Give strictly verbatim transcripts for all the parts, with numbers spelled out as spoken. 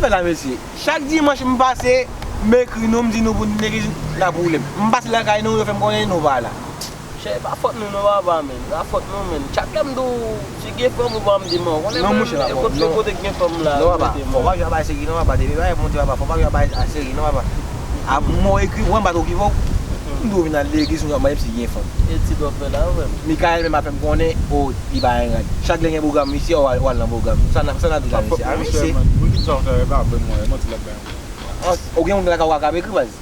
La, mesye. Chak dimanch m pase, m ekri nou, m di nou pou n legliz, n ap woule m. M pase lakay nou, yo fè m konnen nou pa la. Chè, e pa fòt nou non, papa, menn. E pa fòt nou, menn. Chak lè m di w, si gen fanm ou pa, m di m an. Konnen non, menm, monchè, papa, kote, non. Kote gen fanm la, non, papa, mete fò pa jwe a bay seri non, papa, depi bagay monte, papa, fò pa jwe a bay a seri non, papa. A, mwen ekri, mwen pa twò ki fò. M di w vin al legliz, nou ap mande m si gen fanm. E ti dòk fè la, frè m. Mikael menm ap fè m konnen, o, li pa gen rad. Chak lè gen pwogram misye, w al, w al nan pwogram. Sa n a, sa n a di la, mesye? A, mesye. Pou ki sa w fè, e pa vre, mwen, e manti l ap bay mwen. An, ou gen moun lakay ou k ap ekri, baz?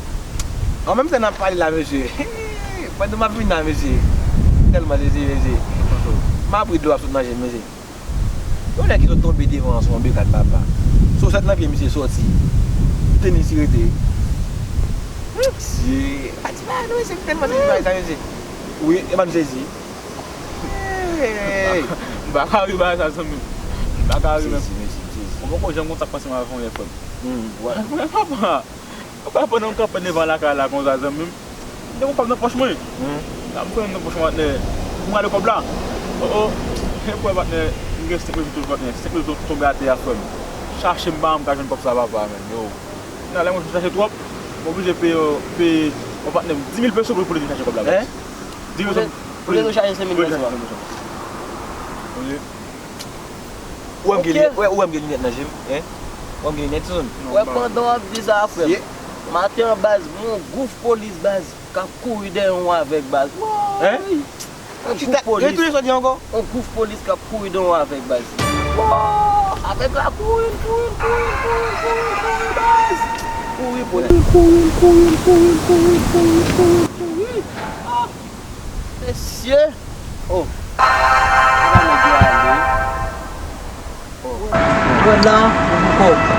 An, menm sa n ap pale la, mesye. Pandan m ap vin la, mesye. Tèlman sezi, mesye. M ap ri dlo ap sot nan je m, mesye. Yon nèg ki sot tonbe devan an sou yon bekàn, papa. Sosèt nan pye misye sòti. Tenis li rete. Mesye, pa di bagay non, mesye, m tèlman sezi bagay sa, mesye. Wi, e pa m sezi. Hey! M pa ka ri bagay sa, zanmi m. M pa ka ri menm. M sezi, mesye, m sezi. Mwen poko janm konn sa k pase m avè yon nèg, frè m. Hmm, wè. Frè, papa. Ou pa pandan m kanpe devan lakay la konsa, zanmi m. M te gon kòb nan pòch mwen. Hmm. La m fè nan pòch mwen, patnè. M rale kòb la. O, o. E kwè, patnè, m gen senk mil sou touch, patnè. Senk mil tonbe atè a, frè m. Chache m pa janm ka jwenn kòb sa, papa, menn. Yo. Nan lè mwen chache twòp, m oblije peye, peye yon patnè m dis mil peso pou, pou l vin chache kòb la, baz. Dis mil peso pou l vin chache senk mil peso. Ou wè m gen linèt, ou wè, ou wè m gen linèt nan je m, en? Ou wè m gen linèt, tizon? Wè, pandan w ap di sa, frè m, maten an, baz, m wè yon gwouf polis, baz, k ap kouri dèyè yon avèg, baz. Woy! Yon gwouf polis. Retounen sa w di ankò? Yon gwouf polis k ap kouri dèyè yon avèg, baz. Woy! Avèg la kouri, kouri, kouri, kouri, kouri, kouri, baz. Kouri, polis. Kouri, kouri, kouri, kouri, kouri, kouri. Ah! Mesye! Oh! Kòb la, pou kòb.